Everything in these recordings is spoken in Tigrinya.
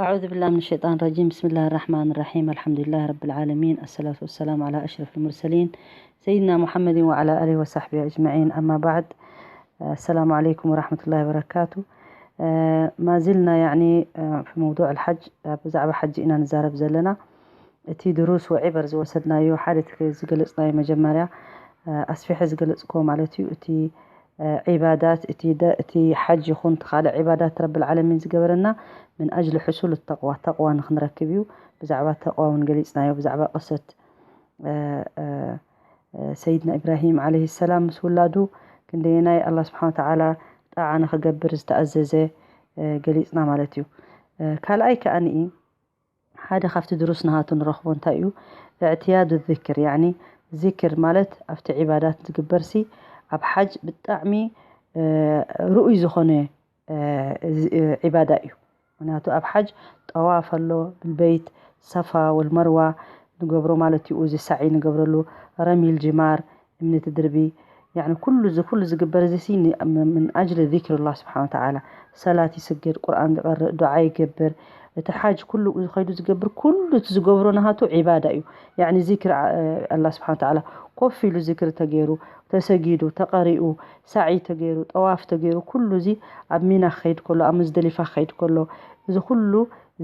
أعوذ بالله من الشيطان الرجيم. بسم الله الرحمن الرحيم. الحمد لله رب العالمين. الصلاة والسلام على أشرف المرسلين سيدنا محمد وعلى آله وصحبه أجمعين. أما بعد. السلام عليكم ورحمة الله وبركاته. ما زلنا يعني في موضوع الحج. ብዛዕባ ሓጅ ኢና ንዛረብ ዘለና። እቲ ድሩስ ወዒበር ዝወሰድናዮ ሓደ እቲ ዝገለጽናዮ መጀመርያ ኣስፊሐ ዝገለጽኮ ማለት እዩ። እቲ ዒባዳት እቲ ደ እቲ ሓጅ ይኹን እቲ ካልእ ዒባዳት ረብል ዓለሚን ዝገበረና ምን ኣጅሊ ሕሱል ተቕዋ ተቕዋ ንክንረክብ እዩ። ብዛዕባ ተቕዋ እውን ገሊጽናዮ። ብዛዕባ ቅሰት ሰይድና ኢብራሂም ዓለይሂ ሰላም ምስ ውላዱ ክንደየናይ ኣላ ስብሓን ተዓላ ጣዓ ንክገብር ዝተኣዘዘ ገሊጽና ማለት እዩ። ካልኣይ ከኣ ንኢ ሓደ ካብቲ ድሩስ ናሃቱ ንረኽቦ እንታይ እዩ? እዕትያዱ ዚክር ያኒ ዚክር ማለት ኣብቲ ዒባዳት ዝግበርሲ ኣብ ሓጅ ብጣዕሚ ርኡይ ዝኾነ ዒባዳ እዩ። ምክንያቱ ኣብ ሓጅ ጠዋፍ ኣሎ፣ ብልበይት ሰፋ ወልመርዋ ንገብሮ ማለት እዩ። እዚ ሳዒ ንገብረሉ፣ ረሚል ጅማር፣ እምኒ ትድርቢ፣ ያኒ ኩሉ እዚ ኩሉ ዝግበር እዚ ሲ ምን ኣጅሊ ዚክር ላህ ስብሓን ወተዓላ። ሰላት ይስግድ፣ ቁርኣን ይቐርእ፣ ዱዓ ይገብር። እቲ ሓጅ ኩሉ ዝኸይዱ ዝገብር ኩሉ እቲ ዝገብሮ ናሃቱ ዒባዳ እዩ። ያኒ ዚክር ኣላ ስብሓን ወተዓላ ኮፍ ኢሉ ዚክር ተገይሩ፣ ተሰጊዱ፣ ተቐሪኡ፣ ሳዒ ተገይሩ፣ ጠዋፍ ተገይሩ፣ ኩሉ እዚ ኣብ ሚና ክኸይድ ከሎ፣ ኣብ ሙዝደሊፋ ክኸይድ ከሎ፣ እዚ ኩሉ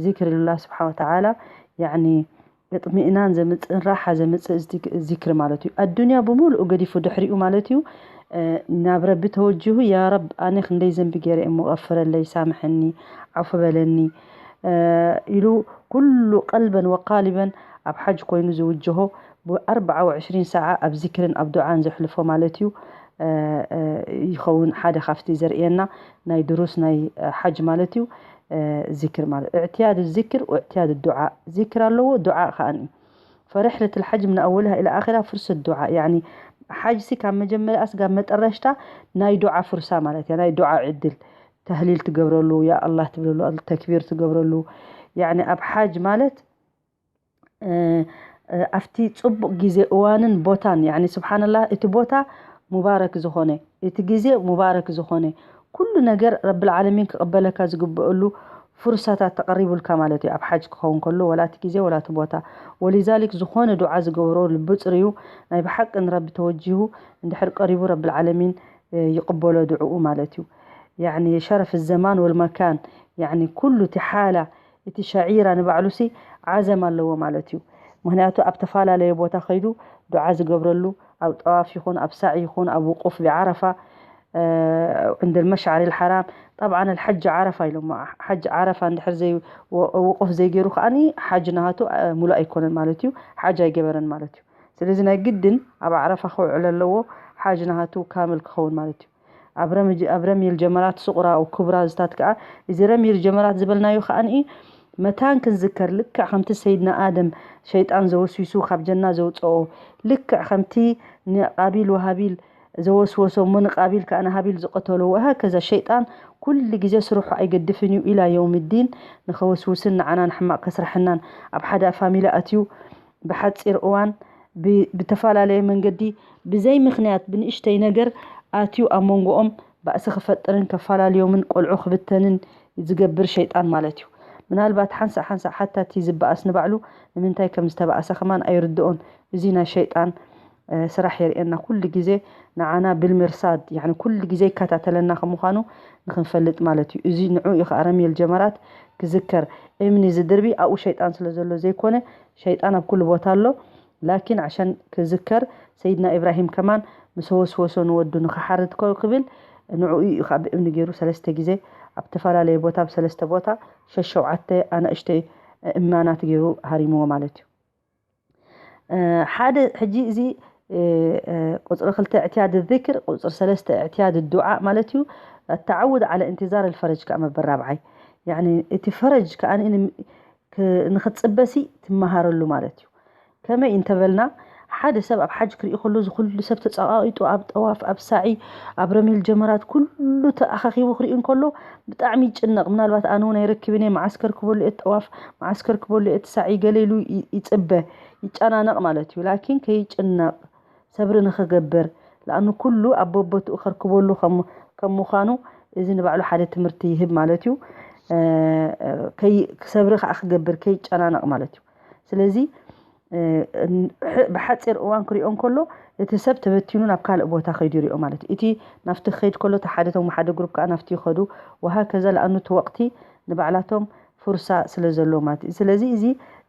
ዚክር ልላህ ስብሓን ወተዓላ ያኒ እጥሚእናን ዘምፅእን ራሓ ዘምፅእ ዚክሪ ማለት እዩ። ኣዱንያ ብምሉኡ ገዲፉ ድሕሪኡ ማለት እዩ ናብ ረቢ ተወጅሁ፣ ያ ረብ ኣነ ክንደይ ዘንቢ ገይረ እሞ ቀፍረለይ፣ ሳምሐኒ፣ ዓፉ በለኒ ኢሉ ኩሉ ቀልበን ወቃሊበን ኣብ ሓጅ ኮይኑ ዝውጅሆ ብኣርብዓ ወዕሽሪን ሰዓ ኣብ ዚክርን ኣብ ዱዓን ዘሕልፎ ማለት እዩ። ይኸውን ሓደ ካብቲ ዘርእየና ናይ ድሩስ ናይ ሓጅ ማለት እዩ። ዚክር ማለት እዕትያድ ዚክር ወእዕትያድ ዱዓ። ዚክር ኣለዎ ዱዓ ከኣኒ ፈረሕለት ልሓጅ ምን ኣወልሃ ኢላ ኣኺራ ፍርሰት ዱዓ ያኒ ሓጅሲ ካብ መጀመርያ እስጋብ መጠረሽታ ናይ ዱዓ ፍርሳ ማለት እያ። ናይ ዱዓ ዕድል ተህሊል ትገብረሉ፣ ያ ኣላህ ትብለሉ፣ ተክቢር ትገብረሉ። ያኒ ኣብ ሓጅ ማለት ኣብቲ ጽቡቕ ግዜ እዋንን ቦታን ያኒ ስብሓንላህ እቲ ቦታ ሙባረክ ዝኾነ እቲ ግዜ ሙባረክ ዝኾነ ኩሉ ነገር ረብል ዓለሚን ክቕበለካ ዝግብአሉ ፍርሳታት ተቐሪቡልካ ማለት እዩ። ኣብ ሓጅ ክኸውን ከሎ ወላ እቲ ግዜ ወላ እቲ ቦታ ወሊዛሊክ ዝኾነ ዱዓ ዝገብሮ ልቢ ጽርዩ ናይ ብሓቂ ንረቢ ተወጂሁ እንድሕር ቀሪቡ ረብል ዓለሚን ይቕበሎ ድዕኡ ማለት እዩ። ያኒ ሸረፍ ዘማን ወልመካን ያኒ ኩሉ እቲ ሓላ እቲ ሸዒራ ንባዕሉሲ ዓዘም ኣለዎ ማለት እዩ። ምክንያቱ ኣብ ተፈላለየ ቦታ ከይዱ ዱዓ ዝገብረሉ ኣብ ጠዋፍ ይኹን ኣብ ሳዕ ይኹን ኣብ ውቁፍ ብዓረፋ ዕንደ ልመሽዓር ልሓራም ጠብዓን ልሓጅ ዓረፋ ኢሎሞ ሓጅ ዓረፋ እንድሕር ዘይ ውቁፍ ዘይገይሩ ከዓኒ ሓጅ ናሃቱ ሙሉእ ኣይኮነን ማለት እዩ። ሓጅ ኣይገበረን ማለት እዩ። ስለዚ ናይ ግድን ኣብ ዓረፋ ክውዕል ኣለዎ ሓጅ ናሃቱ ካምል ክኸውን ማለት እዩ። ኣብ ረሚል ጀመራት ስቑራ ወኩብራ ዝታት ከኣ እዚ ረሚል ጀመራት ዝበልናዮ ከኣ ንኢ መታን ክንዝከር ልክዕ ከምቲ ሰይድና ኣደም ሸይጣን ዘወስዊሱ ካብ ጀና ዘውፅኦ ልክዕ ከምቲ ንቃቢል ወሃቢል ዘወስወሶ እሞ ንቃቢል ከኣ ንሃቢል ዝቐተሎ ወሃከዛ ሸይጣን ኩሉ ግዜ ስርሑ ኣይገድፍን እዩ ኢላ የውም ዲን ንኸወስውስን ንዓና ንሕማቕ ከስርሐናን ኣብ ሓደ ፋሚሊ ኣትዩ ብሓፂር እዋን ብተፈላለየ መንገዲ ብዘይ ምኽንያት ብንእሽተይ ነገር ኣትዩ ኣብ መንጎኦም ባእሲ ክፈጥርን ከፈላለዮምን ቆልዑ ክብተንን ዝገብር ሸይጣን ማለት እዩ። ምናልባት ሓንሳእ ሓንሳእ ሓታ እቲ ዝበኣስ ንባዕሉ ንምንታይ ከም ዝተባእሰ ከማን ኣይርድኦን። እዚ ናይ ሸይጣን ስራሕ የርእየና ኩሉ ግዜ ንዓና ብልምርሳድ ያኒ ኩሉ ግዜ ይከታተለና ከም ምዃኑ ንክንፈልጥ ማለት እዩ። እዚ ንዑ እዩ ከዓ ረሚል ጀመራት ክዝከር እምኒ ዝድርቢ ኣብኡ ሸይጣን ስለ ዘሎ ዘይኮነ ሸይጣን ኣብ ኩሉ ቦታ ኣሎ። ላኪን ዓሸን ክዝከር ሰይድና ኢብራሂም ከማን ምስ ወስወሶ ንወዱ ንክሓርድ ኮ ክብል ንዕኡ እዩ ከዓ ብእምኒ ገይሩ ሰለስተ ግዜ ኣብ ተፈላለየ ቦታ ብሰለስተ ቦታ ሸሸውዓተ ኣናእሽተይ እማናት ገይሩ ሃሪምዎ ማለት እዩ። ሓደ ሕጂ እዚ ቁፅሪ ክልተ እዕትያድ ذكر ቁፅሪ ሰለስተ እዕትያድ ዱዓ ማለት እዩ። التعود على انتظار الفرج ከዓ መበል ራብዓይ ያኒ እቲ ፈረጅ ከዓ ንክትፅበሲ ትመሃረሉ ማለት እዩ። ከመይ እንተበልና ሓደ ሰብ ኣብ ሓጅ ክርኢ ከሎ እዚ ኩሉ ሰብ ተፀቃቂጡ ኣብ ጠዋፍ ኣብ ሳዒ ኣብ ረሚል ጀመራት ኩሉ ተኣኻኺቡ ክርኢ እንከሎ ብጣዕሚ ይጭነቕ። ምናልባት ኣነ እውን ኣይረክብን እየ መዓስከር ክበሉ እየ ጠዋፍ መዓስከር ክበሉ እቲ ሳዒ ገለ ኢሉ ይፅበ ይጨናነቕ ማለት እዩ። ላኪን ከይጭነቕ ሰብሪ ንኽገብር ለኣኑ ኩሉ ኣብ በቦትኡ ከርክበሉ ከም ምዃኑ እዚ ንባዕሉ ሓደ ትምህርቲ ይህብ ማለት እዩ። እ፣ ከይ-፣ ሰብሪ ከዓ ክገብር ከይጨናነቕ ማለት እዩ። ስለዚ፣ እ፣ ን-፣ ሕ-፣ ብሓፂር እዋን ክሪኦ እንከሎ እቲ ሰብ ተበቲኑ ናብ ካልእ ቦታ ከይዱ ይሪኦ ማለት እዩ። እቲ ናብቲ ክኸይድ ከሎ እቲ ሓደ፣ እቶም ሓደ ግሩፕ ከዓ ናብቲ ይኸዱ። ወሃከዛ ለኣኑ እቲ ወቕቲ ንባዕላቶም ፍርሳ ስለ ዘለዎ ማለት እዩ። ስለዚ እዚ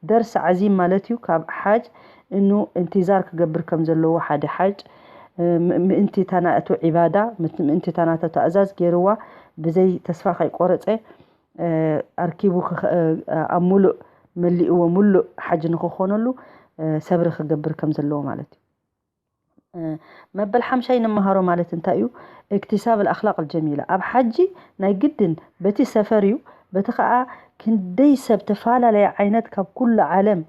ደርስ ዓዚም ማለት እዩ። ካብ ሓጅ እኑ እንትዛር ክገብር ከም ዘለዎ ሓደ ሓጅ፣ እ፣ ም-፣ ምእንቲ እታ ናቱ ዒባዳ፣ ምት-፣ ምእንቲ እታ ናቱ ትእዛዝ ገይርዋ ብዘይ ተስፋ ከይቆረፀ፣ እ፣ ኣርኪቡ ክኸ-፣ እ፣ ኣብ ሙሉእ መሊእዎ ሙሉእ ሓጅ ንክኾነሉ፣ እ፣ ሰብሪ ክገብር ከም ዘለዎ ማለት እዩ። እ፣ መበል ሓምሻይ ንመሃሮ ማለት እንታይ እዩ? እክትሳብ ኣልኣኽላቅ ኣልጀሚላ። ኣብ ሓጂ ናይ ግድን በቲ ሰፈር እዩ፣ በቲ ኸዓ ክንደይ ሰብ ተፈላለየ ዓይነት ካብ ኩሉ ዓለም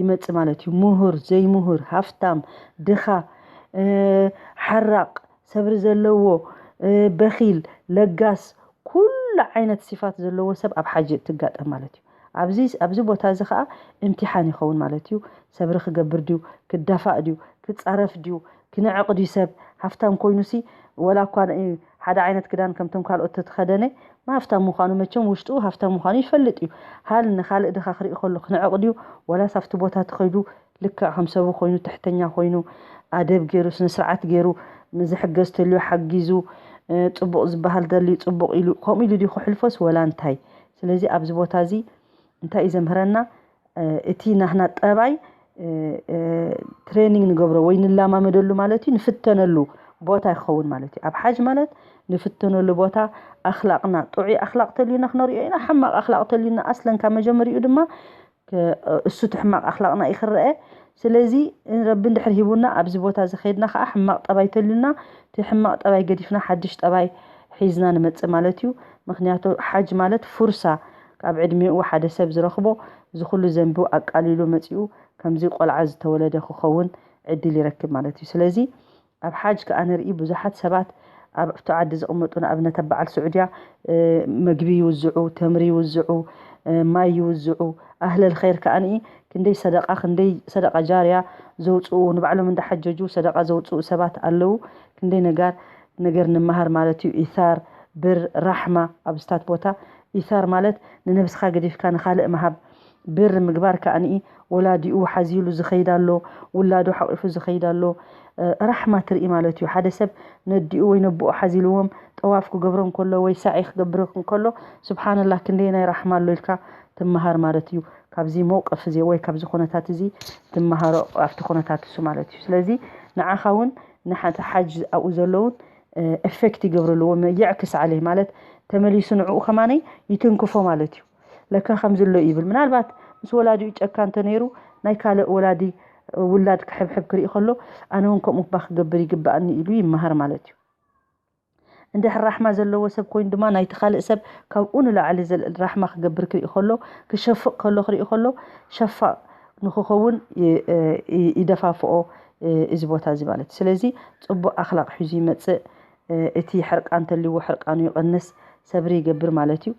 ይመጽእ ማለት እዩ። ምሁር፣ ዘይምሁር፣ ሃፍታም፣ ድኻ፣ እ፣ ሓራቕ፣ ሰብሪ ዘለዎ፣ እ፣ በኺል፣ ለጋስ፣ ኩሉ ዓይነት ሲፋት ዘለዎ ሰብ ኣብ ሓጂ ትጋጠም ማለት እዩ። ኣብዚ፣ ኣብዚ ቦታ እዚ ኸዓ እምቲሓን ይኸውን ማለት እዩ። ሰብሪ ክገብር ድዩ? ክዳፋእ ድዩ? ክጻረፍ ድዩ? ክነዕቕ ድዩ ሰብ? ሃፍታም ኮይኑሲ፣ ወላ እኳ ን-፣ ሓደ ዓይነት ክዳን ከምቶም ካልኦት ተተኸደነ፣ ሃፍታም ምዃኑ መቸም ውሽጡ ሃፍታም ምዃኑ ይፈልጥ እዩ። ሃል ንኻልእ ድኻ ክርኢ ከሎ ክነዕቕ ድዩ? ወላስ ኣብቲ ቦታ ተኸይዱ ልክዕ ከም ሰቡ ኮይኑ፣ ትሕተኛ ኮይኑ፣ ኣደብ ገይሩ፣ ስነ ስርዓት ገይሩ፣ ዝሕገዝ ተልዩ ሓጊዙ፣ እ፣ ጽቡቕ ዝበሃል ደልዩ ጽቡቕ ኢሉ፣ ከምኡ ኢሉ ድዩ ክሕልፎስ ወላ እንታይ? ስለዚ ኣብዚ ቦታ እዚ እንታይ እዩ ዘምህረና? እ፣ እቲ ናህና ጠባይ፣ እ፣ እ፣ ትሬኒንግ ንገብሮ ወይ ንላማመደሉ ማለት እዩ፣ ንፍተነሉ ቦታ ይኸውን ማለት እዩ። ኣብ ሓጅ ማለት ንፍተነሉ ቦታ፣ ኣኽላቕና፣ ጥዑይ ኣኽላቕ ተልዩና ክነርእዮ ኢና፣ ሕማቕ ኣኽላቕ ተልዩና ኣስለን ካብ መጀመሪኡ ድማ ከ-፣ እሱ እቲ ሕማቕ ኣኽላቕና እዩ ክረአ። ስለዚ ረቢ እንድሕር ሂቡና ኣብዚ ቦታ እዚ ከይድና ከዓ ሕማቕ ጠባይ ተልዩና፣ እቲ ሕማቕ ጠባይ ገዲፍና ሓድሽ ጠባይ ሒዝና ንመጽእ ማለት እዩ። ምኽንያቱ ሓጅ ማለት ፉርሳ፣ ካብ ዕድሜኡ ሓደ ሰብ ዝረኽቦ፣ እዚ ኩሉ ዘንቡ ኣቃሊሉ መጺኡ ከምዚ ቆልዓ ዝተወለደ ክኸውን ዕድል ይረክብ ማለት እዩ። ስለዚ ኣብ ሓጅ ከኣ ንርኢ ብዙሓት ሰባት ኣብ ኣብቲ ዓዲ ዝቕመጡ፣ ንኣብነት ኣብ በዓል ስዑድያ፣ እ፣ መግቢ ይውዝዑ፣ ተምሪ ይውዝዑ፣ እ፣ ማይ ይውዝዑ። ኣህለል ኸይር ከኣ ንኢ ክንደይ ሰደቓ፣ ክንደይ ሰደቓ ጃርያ ዘውጽኡ፣ ንባዕሎም እንዳሓጀጁ ሰደቓ ዘውጽኡ ሰባት ኣለዉ። ክንደይ ነጋር፣ ነገር ንመሃር ማለት እዩ። ኢሳር፣ ብር፣ ራሕማ ኣብዝታት ቦታ። ኢሳር ማለት ንነብስኻ ገዲፍካ ንኻልእ ምሃብ። ብር ምግባር ከኣ ንኢ ወላዲኡ ሓዚሉ ዝኸይድ ኣሎ፣ ውላዱ ሓቂፉ ዝኸይድ ኣሎ። እ፣ ራሕማ ትርኢ ማለት እዩ። ሓደ ሰብ ነዲኡ ወይ ነቦኡ ሓዚልዎም ጠዋፍ ክገብሮም ከሎ ወይ ሳዒ ክገብር እንከሎ፣ ስብሓንላህ ክንደይ ናይ ራሕማ ኣሎ ኢልካ ትመሃር ማለት እዩ። ካብዚ መውቀፍ እዚ ወይ ካብዚ ኩነታት እዚ ትመሃሮ ኣብቲ ኩነታት እሱ ማለት እዩ። ስለዚ ንዓኻ እውን ንሓንቲ ሓጅ ኣብኡ ዘለውን፣ እ፣ ኤፌክት ይገብርሉ፣ ወመ-፣ የዕክስ ዓለይህ ማለት ተመሊሱ ንዕኡ ከማነይ ይትንክፎ ማለት እዩ። ለካ ከምዚ ኣሎ ይብል። ምናልባት ምስ ወላዲኡ ጨካ እንተነይሩ ናይ ካልእ ወላዲ ውላድ ክሕብሕብ ክርኢ ከሎ ኣነ እውን ከምኡ እባ ክገብር ይግባኣኒ ኢሉ ይመሃር ማለት እዩ። እንድሕር ራሕማ ዘለዎ ሰብ ኮይኑ ድማ ናይቲ ካልእ ሰብ ካብኡ ንላዕሊ ዘል-፣ ራሕማ ክገብር ክርኢ ከሎ፣ ክሸፍቕ ከሎ ክርኢ ከሎ ሸፋቕ ንክኸውን ይ-፣ እ፣ ይ-፣ ይደፋፍኦ፣ እ፣ እዚ ቦታ እዚ ማለት እዩ። ስለዚ ጽቡቕ ኣኽላቕ ሒዙ ይመጽእ፣ እ፣ እቲ ሕርቃን ተልይዎ ሕርቃኑ ይቕንስ፣ ሰብሪ ይገብር ማለት እዩ።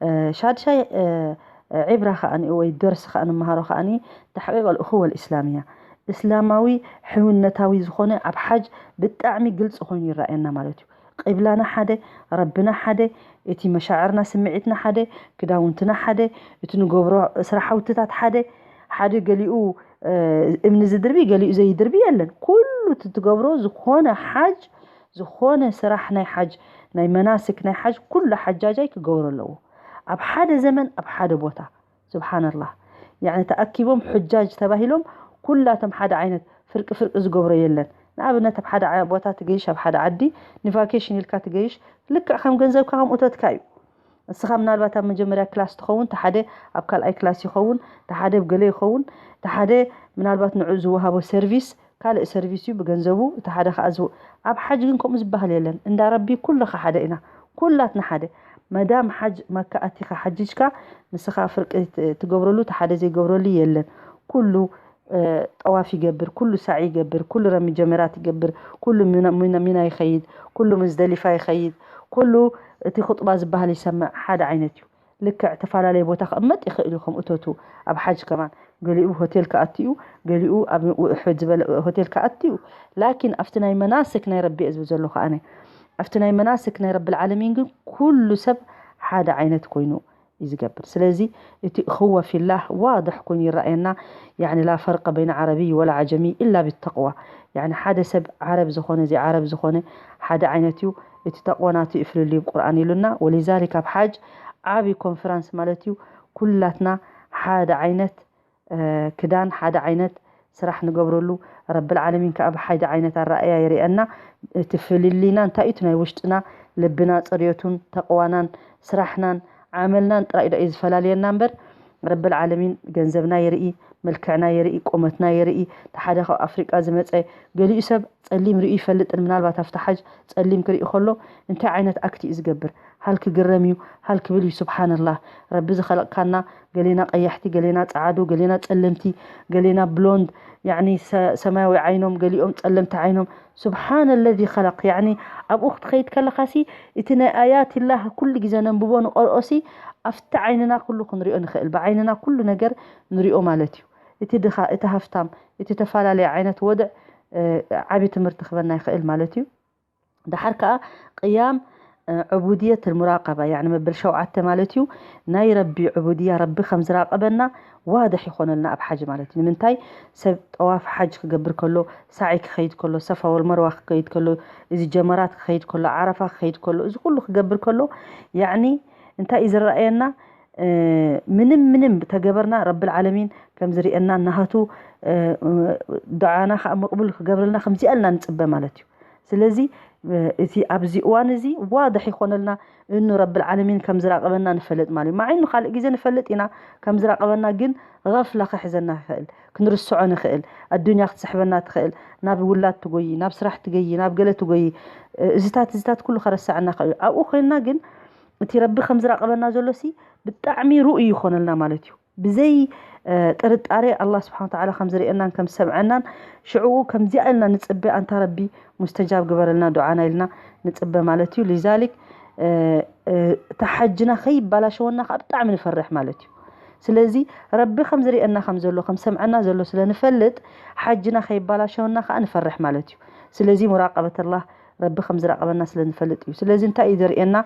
እ፣ ሻድሻይ፣ እ፣ ዒብራ ከኣ ወይ ደርሲ ከኣ ንመሃሮ ከኣ ተሕቂቕ ኣልእኹወ ኣልእስላምያ፣ እስላማዊ ሕውነታዊ ዝኾነ ኣብ ሓጅ ብጣዕሚ ግልፂ ኮይኑ ይረኣየና ማለት እዩ። ቂብላና ሓደ፣ ረብና ሓደ፣ እቲ መሻዕርና ስምዒትና ሓደ፣ ክዳውንትና ሓደ፣ እቲ ንገብሮ ስራሓውትታት ሓደ። ሓደ ገሊኡ፣ እ፣ እምኒ ዝድርቢ ገሊኡ ዘይድርቢ የለን። ኩሉ እቲ ትገብሮ ዝኾነ ሓጅ፣ ዝኾነ ስራሕ ናይ ሓጅ፣ ናይ መናስክ ናይ ሓጅ ኩሉ ሓጃጃይ ክገብሮ ኣለዎ። ኣብ ሓደ ዘመን ኣብ ሓደ ቦታ። ስብሓንላህ። ያዕኒ ተኣኪቦም ሑጃጅ ተባሂሎም ኩላቶም ሓደ ዓይነት ፍርቂ ፍርቂ ዝገብሮ የለን። ንኣብነት ኣብ ሓደ ዓ-፣ ቦታ ትገይሽ፣ ኣብ ሓደ ዓዲ ንቫኬሽን ኢልካ ትገይሽ፣ ልክዕ ከም ገንዘብካ ከም እቶትካ እዩ። ንስኻ ምናልባት ኣብ መጀመርያ ክላስ ትኸውን፣ እቲ ሓደ ኣብ ካልኣይ ክላስ ይኸውን፣ እቲ ሓደ ኣብ ገለ ይኸውን፣ እቲ ሓደ ምናልባት ንዑ ዝወሃቦ ሰርቪስ ካልእ ሰርቪስ እዩ ብገንዘቡ፣ እቲ ሓደ ከዓ ዝው-፣ ኣብ ሓጅ ግን ከምኡ ዝበሃል የለን። እንዳ ረቢ ኩልኻ ሓደ ኢና፣ ኩላትና ሓደ። መዳም ሓጅ መካ ኣቲኻ ሓጅጅካ ንስኻ ፍርቂ ት-፣ ትገብረሉ፣ እቲ ሓደ ዘይገብረሉ የለን። ኩሉ፣ እ፣ ጠዋፍ ይገብር፣ ኩሉ ሳዒ ይገብር፣ ኩሉ ረሚ ጀመራት ይገብር፣ ኩሉ ሚና፣ ሚና፣ ሚና ይኸይድ፣ ኩሉ ሙዝደሊፋ ይኸይድ፣ ኩሉ እቲ ኹጥባ ዝበሃል ይሰምዕ፣ ሓደ ዓይነት እዩ። ልክዕ ተፈላለየ ቦታ ክቕመጥ ይኽእል እዩ። ከም እቶቱ ኣብ ሓጅ ከማን ገሊኡ ሆቴል ክኣቲ እዩ፣ ገሊኡ ኣብ ውሑድ ዝበለ ሆቴል ክኣቲ እዩ። ላኪን ኣብቲ ናይ መናስክ ናይ ረቢ እየ ዝብል ዘለኹ ኣነ። ኣብቲ ናይ መናስክ ናይ ረብል ዓለሚን ግን ኩሉ ሰብ ሓደ ዓይነት ኮይኑ እዩ ዝገብር። ስለዚ እቲ እኹወ ፊላህ ዋድሕ ኮይኑ ይረኣየና። ያኒ ላ ፈርቀ በይነ ዓረብይ ወላ ዓጀሚ ኢላ ብተቕዋ። ያኒ ሓደ ሰብ ዓረብ ዝኾነ ዘይዓረብ ዝኾነ ሓደ ዓይነት እዩ። እቲ ተቕዋ ናቱ እዩ ፍልልዩ ቁርኣን ኢሉና። ወሊዛሊክ ኣብ ሓጅ ዓቢ ኮንፈረንስ ማለት እዩ። ኩላትና ሓደ ዓይነት ክዳን፣ ሓደ ዓይነት ስራሕ ንገብረሉ። ረብል ዓለሚን ከዓ ብሓደ ዓይነት ኣረኣእያ ይርእየና። እቲ ፍልልይና እንታይ እዩ? እቲ ናይ ውሽጥና ልብና፣ ፅርየቱን ተቕዋናን ስራሕናን ዓመልናን ጥራይ ዶ እዩ ዝፈላልየና እምበር፣ ረብል ዓለሚን ገንዘብና ይርኢ፣ መልክዕና ይርኢ፣ ቁመትና ይርኢ። እቲ ሓደ ካብ ኣፍሪቃ ዝመፀ፣ ገሊኡ ሰብ ፀሊም ርእዩ ይፈልጥን፣ ምናልባት ኣብቲ ሓጅ ፀሊም ክርኢ ከሎ እንታይ ዓይነት ኣክት እዩ ዝገብር? ሃል ክግረም እዩ፣ ሃል ክብል እዩ። ስብሓንላህ፣ ረቢ ዝኸለቕካና፣ ገሌና ቀያሕቲ፣ ገሌና ጸዓዱ፣ ገሌና ጸለምቲ፣ ገሌና ብሎንድ፣ ያኒ ሰ-፣ ሰማያዊ ዓይኖም፣ ገሊኦም ጸለምቲ ዓይኖም። ስብሓን ለዚ ኸለቅ። ያኒ ኣብኡ ክትኸይድ ከለኻሲ እቲ ናይ ኣያትላህ ኩሉ ግዜ ነንብቦ ንቐርኦሲ ኣብቲ ዓይንና ኩሉ ክንሪኦ ንኽእል፣ ብዓይንና ኩሉ ነገር ንሪኦ ማለት እዩ። እቲ ድኻ፣ እቲ ሃፍታም፣ እቲ ተፈላለየ ዓይነት ወድዕ፣ እ፣ ዓቢ ትምህርቲ ክበና ይኽእል ማለት እዩ። ደሓር ከኣ ቅያም፣ እ፣ ዕቡድየት ሙራቀባ፣ ያኒ መበል ሸውዓተ ማለት እዩ። ናይ ረቢ ዕቡድያ፣ ረቢ ከም ዝራቀበና ዋድሕ ይኾነልና ኣብ ሓጅ ማለት እዩ። ንምንታይ? ሰብ ጠዋፍ ሓጅ ክገብር ከሎ፣ ሳዒ ክኸይድ ከሎ፣ ሰፋ ወል መርዋ ክኸይድ ከሎ፣ እዚ ጀመራት ክኸይድ ከሎ፣ ዓረፋ ክኸይድ ከሎ፣ እዚ ኩሉ ክገብር ከሎ፣ ያኒ እንታይ እዩ ዝረኣየና? እ፣ ምንም ምንም ተገበርና ረብል ዓለሚን ከም ዝርእየና ናሃቱ፣ እ፣ ዱዓና ከዓ መቕቡል ክገብረልና ከምዚኣ ኢልና ንጽበ ማለት እዩ። ስለዚ፣ እ፣ እቲ ኣብዚ እዋን እዚ ዋድሕ ይኾነልና እኑ ረብል ዓለሚን ከም ዝራቐበና ንፈልጥ ማለት እዩ። ማዕኑ ካልእ ግዜ ንፈልጥ ኢና ከም ዝራቐበና፣ ግን ገፍላ ክሕዘና ይኽእል፣ ክንርስዖ ንኽእል፣ ኣዱንያ ክትስሕበና ትኽእል፣ ናብ ውላድ ትጎይ፣ ናብ ስራሕ ትገይ፣ ናብ ገለ ትጎይ፣ እ፣ እዚታት እዚታት ኩሉ ከረስዐና ይኽእል እዩ። ኣብኡ ኮይንና ግን እቲ ረቢ ከም ዝራቐበና ዘሎሲ ብጣዕሚ ርኡይ ይኾነልና ማለት እዩ። ብዘይ፣ እ፣ ጥርጣሬ ኣላህ ስብሓን ወተዓላ ከም ዝርእየናን ከም ዝሰምዐናን ሽዕኡ ከምዚኣ ኢልና ንጽበ፣ ኣንታ ረቢ ሙስተጃብ ግበረልና ዱዓና ኢልና ንጽበ ማለት እዩ። ሊዛሊክ፣ እ፣ እ፣ እታ ሓጅና ከይባላሸወና ከዓ ብጣዕሚ ንፈርሕ ማለት እዩ። ስለዚ ረቢ ከም ዝርእየና ከም ዘሎ፣ ከም ሰምዐና ዘሎ ስለ ንፈልጥ፣ ሓጅና ከይባላሸወና ከዓ ንፈርሕ ማለት እዩ። ስለዚ ሙራቀበት ኣላህ ረቢ ከም ዝራቀበና ስለ ንፈልጥ እዩ። ስለዚ እንታይ እዩ ዘርእየና?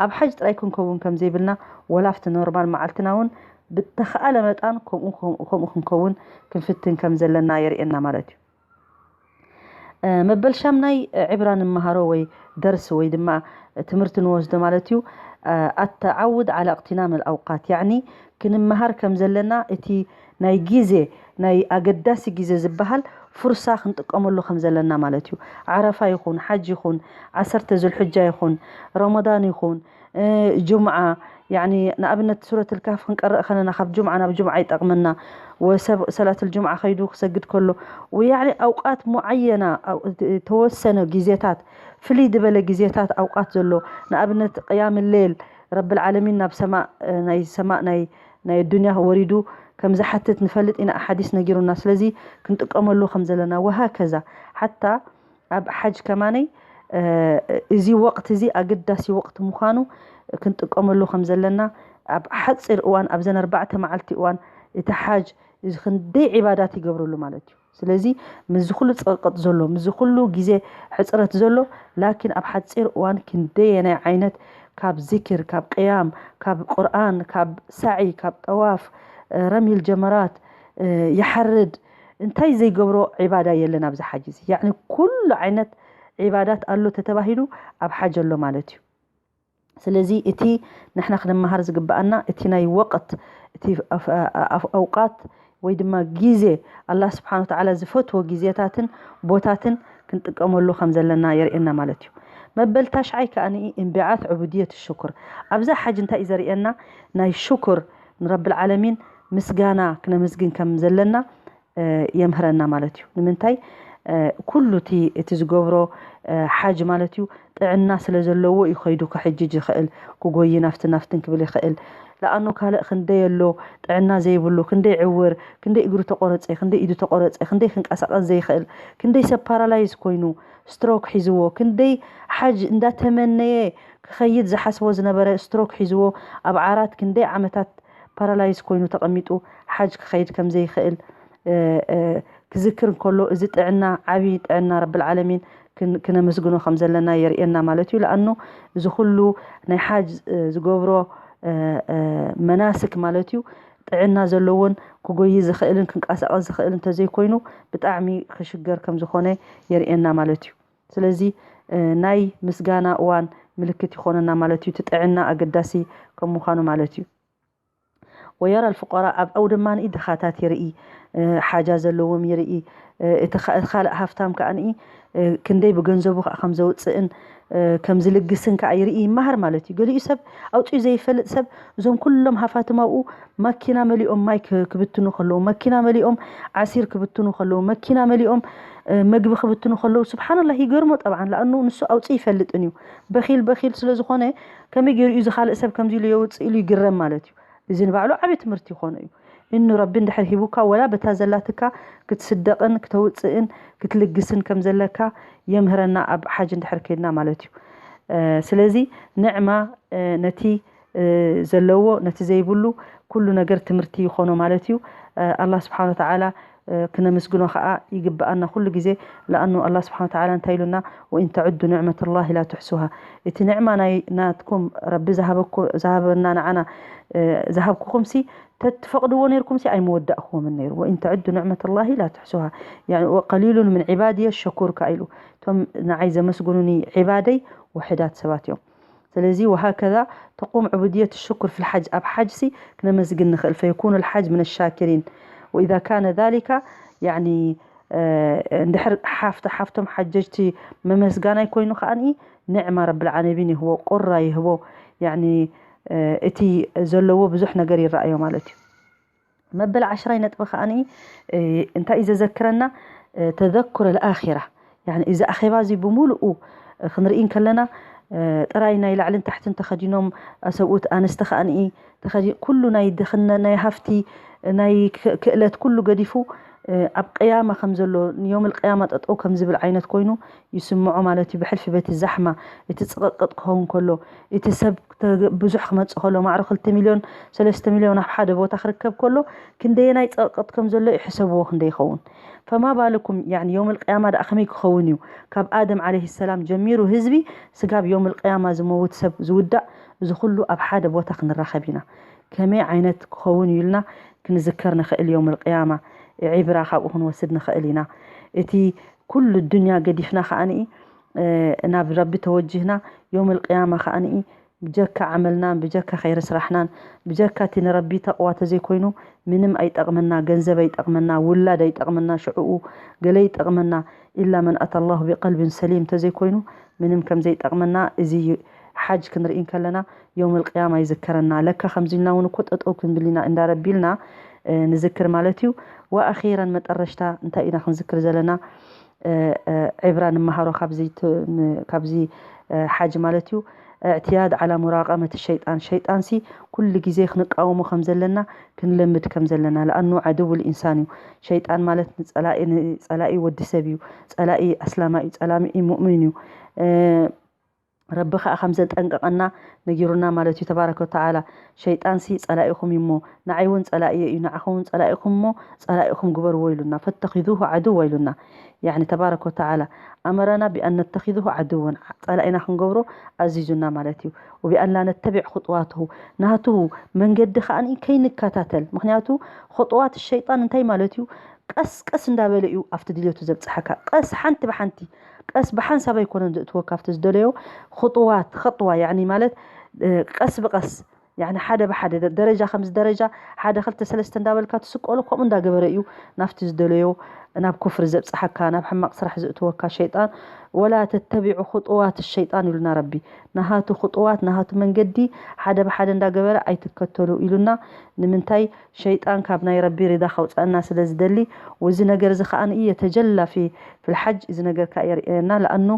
ኣብ ሓጅ ጥራይ ክንከውን ከም ዘይብልና፣ ወላ ኣብቲ ኖርማል መዓልትና እውን ብተኸኣለ መጣን ከምኡ፣ ከምኡ፣ ከምኡ ክንከውን ክንፍትን ከም ዘለና የርእየና ማለት እዩ። እ፣ መበል ሻምናይ፣ እ፣ ዕብራ ንመሃሮ ወይ ደርሲ ወይ ድማ ትምህርቲ ንወስዶ ማለት እዩ። እ፣ ኣተዓውድ ዓላ እቅትናም ኣውቃት፣ ያዕኒ ክንመሃር ከም ዘለና እቲ ናይ ግዜ፣ ናይ ኣገዳሲ ግዜ ዝበሃል ፍርሳ ክንጥቀመሉ ከም ዘለና ማለት እዩ። ዓረፋ ይኹን፣ ሓጅ ይኹን፣ ዓሰርተ ዙልሕጃ ይኹን፣ ረመዳን ይኹን፣ እ፣ ጁምዓ፣ ያኒ ንኣብነት ሱረት ልካፍ ክንቀርእ ከለና ካብ ጁምዓ ናብ ጁምዓ ይጠቕመና። ወሰብ ሰላት ልጁምዓ ከይዱ ክሰግድ ከሎ፣ ወያኒ ኣውቃት ሙዓየና፣ ኣው-፣ ተወሰነ ግዜታት፣ ፍልይ ዝበለ ግዜታት ኣውቃት ዘሎ፣ ንኣብነት ቅያም ሌል፣ ረብል ዓለሚን ናብ ሰማእ፣ እ፣ ናይ ሰማእ ናይ፣ ናይ ዱንያ ወሪዱ ከም ዝሓትት ንፈልጥ ኢና፣ ሓዲስ ነጊሩና። ስለዚ ክንጥቀመሉ ከም ዘለና፣ ወሃከዛ ሓታ ኣብ ሓጅ ከማነይ፣ እ፣ እዚ ወቕቲ እዚ ኣገዳሲ ወቕቲ ምዃኑ ክንጥቀመሉ ከም ዘለና፣ ኣብ ሓፂር እዋን፣ ኣብዘን ኣርባዕተ መዓልቲ እዋን እቲ ሓጅ እዚ ክንደይ ዒባዳት ይገብረሉ ማለት እዩ። ስለዚ ምስዚ ኩሉ ፀቕጥ ዘሎ፣ ምስዚ ኩሉ ግዜ ሕፅረት ዘሎ፣ ላኪን ኣብ ሓፂር እዋን ክንደየናይ ዓይነት ካብ ዚክር፣ ካብ ቅያም፣ ካብ ቁርኣን፣ ካብ ሳዒ፣ ካብ ጠዋፍ፣ እ፣ ረሚል ጀመራት፣ እ፣ ይሓርድ፣ እንታይ ዘይገብሮ ዒባዳ የለን ኣብዚ ሓጅ እዚ። ያዕኒ ኩሉ ዓይነት ዒባዳት ኣሎ ተተባሂሉ ኣብ ሓጅ ኣሎ ማለት እዩ። ስለዚ እቲ ንሕና ክንመሃር ዝግብኣና እቲ ናይ ወቕት፣ እቲ ኣፍ-፣ ኣፍ-፣ ኣውቃት ወይ ድማ ግዜ፣ ኣላህ ስብሓን ወተዓላ ዝፈትዎ ግዜታትን ቦታትን ክንጥቀመሉ ከም ዘለና የርእየና ማለት እዩ። መበል ታሽዓይ ከኣ እንቢዓት ዕቡድየት ሽኩር። ኣብዛ ሓጅ እንታይ እዩ ዘርእየና? ናይ ሽኩር ንረብል ዓለሚን ምስጋና ክነመስግን ከም ዘለና፣ እ፣ የምህረና ማለት እዩ። ንምንታይ? እ፣ ኩሉ እቲ፣ እቲ ዝገብሮ፣ እ፣ ሓጅ ማለት እዩ፣ ጥዕና ስለ ዘለዎ እዩ ከይዱ ክሕጅጅ ይኽእል፣ ክጎይን ናፍትን ናፍትን ክብል ይኽእል። ለኣኑ ካልእ ክንደይ ኣሎ፣ ጥዕና ዘይብሉ፣ ክንደይ ዕውር፣ ክንደይ እግሩ ተቆረጸ፣ ክንደይ ኢዱ ተቆረጸ፣ ክንደይ ክንቀሳቐስ ዘይኽእል፣ ክንደይ ሰብ ፓራላይዝ ኮይኑ፣ ስትሮክ ሒዝዎ፣ ክንደይ ሓጅ እንዳተመነየ ክኸይድ ዝሓስቦ ዝነበረ ስትሮክ ሒዝዎ፣ ኣብ ዓራት ክንደይ ዓመታት ፓራላይዝ ኮይኑ ተቐሚጡ ሓጅ ክኸይድ ከም ዘይኽእል፣ እ፣ እ፣ ክዝክር እንከሎ፣ እዚ ጥዕና፣ ዓቢ ጥዕና ረብል ዓለሚን ክን-፣ ክነመስግኖ ከም ዘለና የርእየና ማለት እዩ። ለኣኑ እዚ ኩሉ ናይ ሓጅ፣ እ፣ ዝገብሮ፣ መናስክ ማለት እዩ። ጥዕና ዘለዎን ክጎይ ዝኽእልን ክንቀሳቐስ ዝኽእል እንተዘይኮይኑ ብጣዕሚ ክሽገር ከም ዝኾነ የርእየና ማለት እዩ። ስለዚ ናይ ምስጋና እዋን ምልክት ይኾነና ማለት እዩ። እቲ ጥዕና ኣገዳሲ ከም ምዃኑ ማለት እዩ። ወየራ ልፍቆራ ኣብ ኣው ድማ ድኻታት ይርኢ፣ ሓጃ ዘለዎም ይርኢ። እቲ ካልእ ሃፍታም ከዓ ክንደይ ብገንዘቡ ከዓ ከም ዘውፅእን ከም ዝልግስን ከዓ ይርኢ ይመሃር ማለት እዩ። ገሊኡ ሰብ ኣውፅኡ ዘይፈልጥ ሰብ እዞም ኩሎም ሃፋትም ኣብኡ ማኪና መሊኦም ማይ ክብትኑ ከለዉ፣ መኪና መሊኦም ዓሲር ክብትኑ ከለዉ፣ መኪና መሊኦም መግቢ ክብትኑ ከለዉ ስብሓንላህ ይገርሞ። ጠብዓን ለኣኑ ንሱ ኣውፅኡ ይፈልጥን እዩ። በኺል በኺል ስለ ዝኾነ ከመይ ገይሩ እዩ ዝኻልእ ሰብ ከምዚ ኢሉ የውፅእ ኢሉ ይግረም ማለት እዩ። እዚ ንባዕሉ ዓብዪ ትምህርቲ ይኾኖ እዩ። እኑ ረቢ እንድሕር ሂቡካ ወላ በታ ዘላትካ ክትስደቕን ክተውፅእን ክትልግስን ከም ዘለካ የምህረና ኣብ ሓጅ እንድሕር ከይድና ማለት እዩ። ስለዚ ንዕማ ነቲ ዘለዎ ነቲ ዘይብሉ ኩሉ ነገር ትምህርቲ ይኾኖ ማለት እዩ። ኣላህ ስብሓን ወተዓላ ክነመስግኖ ከዓ ይግብኣና ኩሉ ግዜ። ለኣኑ ኣላህ ስብሓን ወተዓላ እንታይ ኢሉና? ወኢን ተዕዱ ንዕመት ላሂ ላ ትሕሱሃ። እቲ ንዕማ ናይ ናትኩም ረቢ ዝሃበና ንዓና ዝሃብኩኹም ሲ ተትፈቕድዎ ነይርኩም ሲ ኣይመወዳእክዎምን ነይሩ። ወኢን ተዕዱ ንዕመት ላሂ ላ ትሕሱሃ። ወቀሊሉን ምን ዒባድየ ሸኩር ከ ኢሉ። እቶም ንዓይ ዘመስግኑኒ ዒባደይ ውሕዳት ሰባት እዮም። ስለዚ ወሃከዛ ተቁም ዕቡድየት ሽኩር ፊል ሓጅ። ኣብ ሓጅ ሲ ክነመስግን ንኽእል። ፈየኩኑ ልሓጅ ምን ሻኪሪን ወኢዛ ካነ ዛሊካ ያኒ እንድሕር ሓፍቲ ሓፍቶም ሓጀጅቲ መመስጋናይ ኮይኑ ከዓኒ ንዕማ ረብል ዓለሚን ይህቦ፣ ቁራ ይህቦ። ያኒ እቲ ዘለዎ ብዙሕ ነገር ይረኣዮ ማለት እዩ። መበል ዓሽራይ ነጥቢ ከዓኒ እንታይ እዩ ዘዘክረና? ተዘኩር ኣልኣኺራ። ያኒ እዚ ኣኼባ እዚ ብምሉኡ ክንርኢ እንከለና ጥራይ ናይ ላዕልን ታሕትን ተኸዲኖም ሰብኡት ኣንስቲ ከዓኒ ተኸዲ ኩሉ ናይ ድኽነ ናይ ሃፍቲ ናይ ክእለት ኩሉ ገዲፉ ኣብ ቅያማ ከም ዘሎ ንዮም ልቅያማ ጠጠው ከም ዝብል ዓይነት ኮይኑ ይስምዖ ማለት እዩ። ብሕልፊ በቲ ዛሕማ እቲ ፅቕቅጥ ክኸውን ከሎ እቲ ሰብ ብዙሕ ክመፅእ ከሎ ማዕሮ ክልተ ሚልዮን ሰለስተ ሚልዮን ኣብ ሓደ ቦታ ክርከብ ከሎ ክንደየናይ ፀቕቅጥ ከም ዘሎ ይሕሰብዎ ክንደ ይኸውን። ፈማ ባልኩም ያኒ ዮም ልቅያማ ደኣ ከመይ ክኸውን እዩ? ካብ ኣደም ዓለይሂ ሰላም ጀሚሩ ህዝቢ ስጋብ ዮም ልቅያማ ዝመውት ሰብ ዝውዳእ እዚ ኩሉ ኣብ ሓደ ቦታ ክንራኸብ ኢና። ከመይ ዓይነት ክኸውን እዩ ኢልና ክንዝከር ንኽእል። ዮም ልቅያማ ዒብራ ካብኡ ክንወስድ ንኽእል ኢና። እቲ ኩሉ ዱንያ ገዲፍና ከዓኒ ናብ ረቢ ተወጅህና ዮም ልቅያማ ከዓኒ ብጀካ ዓመልናን ብጀካ ኸይሪ ስራሕናን ብጀካ እቲ ንረቢ ተቕዋ ተዘይኮይኑ ምንም ኣይጠቕመና። ገንዘብ ኣይጠቕመና፣ ውላድ ኣይጠቕመና፣ ሽዕኡ ገለ ይጠቕመና ኢላ መን ኣታ ላሁ ቢቀልቢን ሰሊም ተዘይኮይኑ ምንም ከም ዘይጠቕመና እዚ ሓጅ ክንርኢ እንከለና ዮም ልቅያማ ይዝከረና። ለካ ከምዚ ኢልና እውን እኮ ጠጠው ክንብል ኢና እንዳ ረቢ ኢልና ንዝክር ማለት እዩ። ወኣኺረን መጠረሽታ እንታይ ኢና ክንዝክር ዘለና? ዕብራ ንመሃሮ ካብዚ ሓጅ ማለት እዩ። እዕትያድ ዓላ ሙራቀመት ሸይጣን፣ ሸይጣን ሲ ኩሉ ግዜ ክንቃወሞ ከም ዘለና ክንለምድ ከም ዘለና። ለኣኑ ዓድው ልኢንሳን እዩ። ሸይጣን ማለት ንፀላኢ ወዲ ሰብ እዩ። ፀላኢ ኣስላማ እዩ። ፀላኢ ሙእሚን እዩ። ረቢ ከዓ ከም ዘጠንቀቐና ነጊሩና ማለት እዩ። ተባረከ ወተዓላ ሸይጣን ሲ ፀላኢኹም እዩ እሞ ንዓይ እውን ፀላእየ እዩ፣ ንዓኹም እውን ፀላኢኹም እሞ ፀላኢኹም ግበርዎ ኢሉና። ፈተኺዙሁ ዓድዋ ኢሉና። ያኒ ተባረከ ወተዓላ ኣመረና ቢኣን ነተኺዙሁ ዓድወን፣ ፀላኢና ክንገብሮ ኣዚዙና ማለት እዩ። ወቢኣን ላ ነተቢዕ ኹጥዋትሁ፣ ናቱ መንገዲ ከዓ ከይንከታተል። ምክንያቱ ኹጥዋት ሸይጣን እንታይ ማለት እዩ? ቀስ ቀስ እንዳበለ እዩ ኣብቲ ድልየቱ ዘብፅሓካ። ቀስ ሓንቲ ብሓንቲ ቀስ ብሓንሳብ ኣይኮነን ዘእትወካ ኣብቲ ዝደለዮ። ኹጥዋት ኸጥዋ ያኒ ማለት ቀስ ብቀስ ያኒ ሓደ ብሓደ ደረጃ ከምዚ ደረጃ ሓደ ክልተ ሰለስተ እንዳበልካ ትስቀሎ ከምኡ እንዳገበረ እዩ ናብቲ ዝደለዮ ናብ ኩፍሪ ዘብፅሓካ ናብ ሕማቕ ስራሕ ዘእትወካ ሸይጣን። ወላ ተተቢዑ ኹጥዋት ሸይጣን ኢሉና ረቢ። ናሃቱ ኹጥዋት ናሃቱ መንገዲ ሓደ ብሓደ እንዳገበረ ኣይትከተሉ ኢሉና። ንምንታይ? ሸይጣን ካብ ናይ ረቢ ሪዳ ከውፀአና ስለ ዝደሊ። ወዚ ነገር እዚ ከዓ ንእየ ተጀላ ፊ ፊልሓጅ እዚ ነገር ከዓ የርእየና። ለኣኑ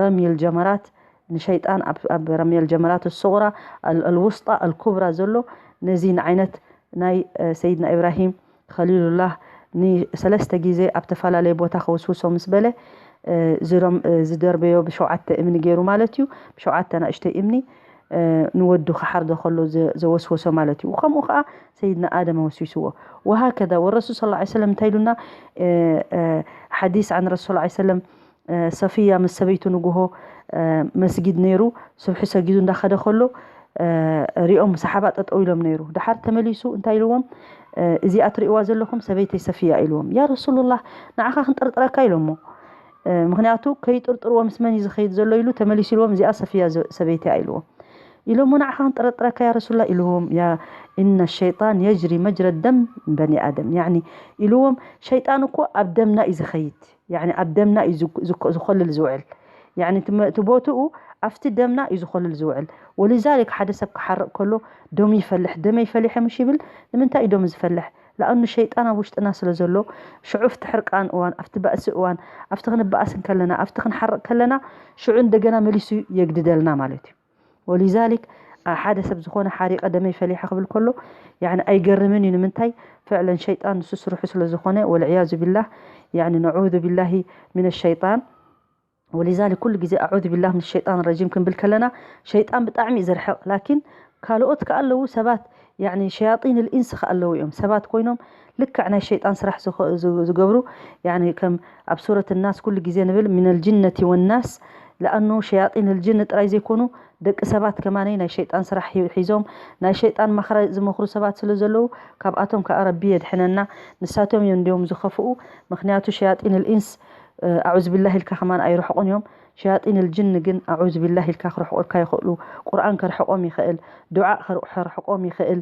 ረምይል ጀመራት ንሸይጣን ኣብ ረምየል ጀመራት ሱغራ ኣልውስጣ ኣልኩብራ ዘሎ ነዚ ንዓይነት ናይ ሰይድና ኢብራሂም ኸሊሉላህ ንሰለስተ ግዜ ኣብ ተፈላለየ ቦታ ከውስውሶ ምስ በለ ዝዶም ዝደርበዮ ብሸውዓተ እምኒ ገይሩ ማለት እዩ። ብሸውዓተ ናእሽተይ እምኒ ንወዱ ክሓርዶ ከሎ ዘወስወሶ ማለት እዩ። ከምኡ ከዓ ሰይድና ኣደም ኣወስዊስዎ። ወሃከዛ ወረሱል ስ ሰለም እንታይ ኢሉና? ሓዲስ ዓን ረሱል ሰለም ሰፊያ ምስ ሰበይቱ ንጉሆ መስጊድ ነይሩ። ስብሒ ሰጊዱ እንዳኸደ ከሎ እ፣ ሪኦም ሰሓባ ጠጠው ኢሎም ነይሩ። ድሓር ተመሊሱ እንታይ ኢልዎም? እ፣ "እዚኣ ትርእይዋ ዘለኹም ሰበይተይ ሰፊያ" ኢልዎም። "ያ ረሱሉላህ፣ ንዓኻ ክንጥርጥረካ" ኢሎሞ። እ፣ ምኽንያቱ ከይጥርጥርዎ ምስ መን እዩ ዝኸይድ ዘሎ ኢሉ ተመሊሱ ኢልዎም፣ "እዚኣ ሰፊያ ዘ-፣ ሰበይተይ" ኢልዎም። ኢሎሞ፣ "ንዓኻ ክንጥርጥረካ ያ ረሱሉላህ" ኢልዎም። "ያ፣ ኢነ ሸይጣን የጅሪ መጅረ ደም በኒ ኣደም።" ያኒ ኢልዎም፣ "ሸይጣን እኮ ኣብ ደምና እዩ ዝኸይድ፣ ያኒ ኣብ ደምና እዩ ዝኮ-፣ ዝኮ-፣ ዝኾልል ዝውዕል። ያኒ እቲ መ-፣ እቲ ቦትኡ ኣብቲ ደምና እዩ ዝኾልል ዝውዕል። ወሊዛሊክ ሓደ ሰብ ክሓርቕ ከሎ ደሙ ይፈልሕ፣ ደመይ ፈሊሐ ምሽ ይብል። ንምንታይ እዩ ደሙ ዝፈልሕ? ለኣኑ ሸይጣን ኣብ ውሽጥና ስለ ዘሎ፣ ሽዑ ኣብቲ ሕርቃን እዋን፣ ኣብቲ ባእሲ እዋን፣ ኣብቲ ክንባኣስ እንከለና፣ ኣብቲ ክንሓርቕ ከለና፣ ሽዑ እንደገና መሊሱ የግድደልና ማለት እዩ። ወሊዛሊክ፣ አ፣ ሓደ ሰብ ዝኾነ ሓሪቐ ደመይ ፈሊሐ ክብል ከሎ፣ ያኒ ኣይገርምን እዩ። ንምንታይ? ፍዕለን ሸይጣን ንሱ ስርሑ ስለ ዝኾነ፣ ወልዕያዙ ቢላህ፣ ያኒ ነዑዙ ቢላሂ ሚነ ሸይጣን። ወሊዛሊክ ኩሉ ግዜ ኣዑዙ ቢላህ ሚነ ሸይጣን ረጂም ክንብል ከለና፣ ሸይጣን ብጣዕሚ እዩ ዝርሕቕ። ላኪን ካልኦት ከኣ ኣለዉ ሰባት፣ ያኒ ሸያጢን ልኢንስ ከኣ ኣለዉ እዮም። ሰባት ኮይኖም ልክዕ ናይ ሸይጣን ስራሕ ዝኸ-፣ ዝ-፣ ዝገብሩ፣ ያኒ ከም ኣብ ሱረት ናስ ኩሉ ግዜ ንብል፣ ሚነል ጅነቲ ወናስ፣ ለኣኑ ሸያጢን ልጅን ጥራይ ዘይኮኑ፣ ደቂ ሰባት ከማነይ ናይ ሸይጣን ስራሕ ሒ-፣ ሒዞም፣ ናይ ሸይጣን ማኽራ ዝመኽሩ ሰባት ስለ ዘለዉ፣ ካብኣቶም ከኣ ረቢ የድሕነና። ንሳቶም እዮም እንዲዮም ዝኸፍኡ። ምኽንያቱ ሸያጢን ልኢንስ፣ እ፣ ኣዑዝ ቢላህ ኢልካ ከማን ኣይርሕቑን እዮም። ሸያጢን ልጅን ግን ኣዑዝ ቢላህ ኢልካ ክርሕቑልካ ይኽእሉ። ቁርኣን ከርሕቖም ይኽእል፣ ዱዓ ከር-፣ ከርሕቖም ይኽእል፣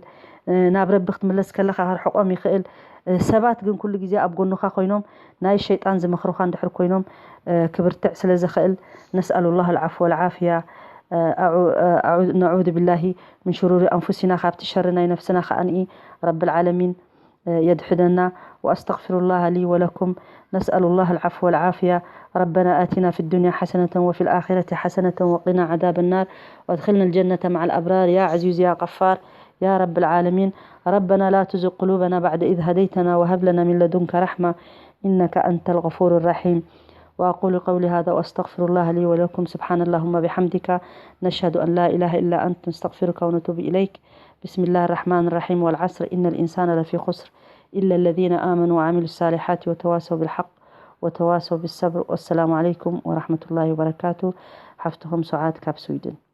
እ፣ ናብ ረቢ ክትምለስ ከለኻ ከርሕቖም ይኽእል። እ፣ ሰባት ግን ኩሉ ግዜ ኣብ ጎንኻ ኮይኖም ናይ ሸይጣን ዝመኽሩኻ እንድሕር ኮይኖም፣ እ፣ ክብርትዕ ስለ ዝኽእል፣ ነስኣሉላህ ኣልዓፍወ ወልዓፍያ። እ፣ ኣዑ-፣ እ፣ ኣዑ-፣ ነዑዙ ቢላሂ ምን ሽሩሪ ኣንፉሲና፣ ካብቲ ሸሪ ናይ ነፍስና ከኣ ንኢ ረብል ዓለሚን يدحدنا، وأستغفر الله لي ولكم. نسأل الله العفو والعافية. ربنا آتنا في الدنيا حسنة وفي الآخرة حسنة وقنا عذاب النار، وأدخلنا الجنة مع الأبرار يا عزيز يا غفار يا رب العالمين. ربنا لا تزغ قلوبنا بعد إذ هديتنا وهب لنا من لدنك رحمة إنك أنت الغفور الرحيم. وأقول قولي هذا وأستغفر الله لي ولكم. سبحان اللهم بحمدك، نشهد أن لا إله إلا أنت، نستغفرك ونتوب إليك. بسم الله الرحمن الرحيم. والعصر إن الإنسان لفي خسر إلا الذين آمنوا وعملوا الصالحات وتواصوا بالحق وتواصوا بالصبر. والسلام عليكم ورحمة الله وبركاته. ሓፍትኹም ሱዓድ ካብ ስዊድን።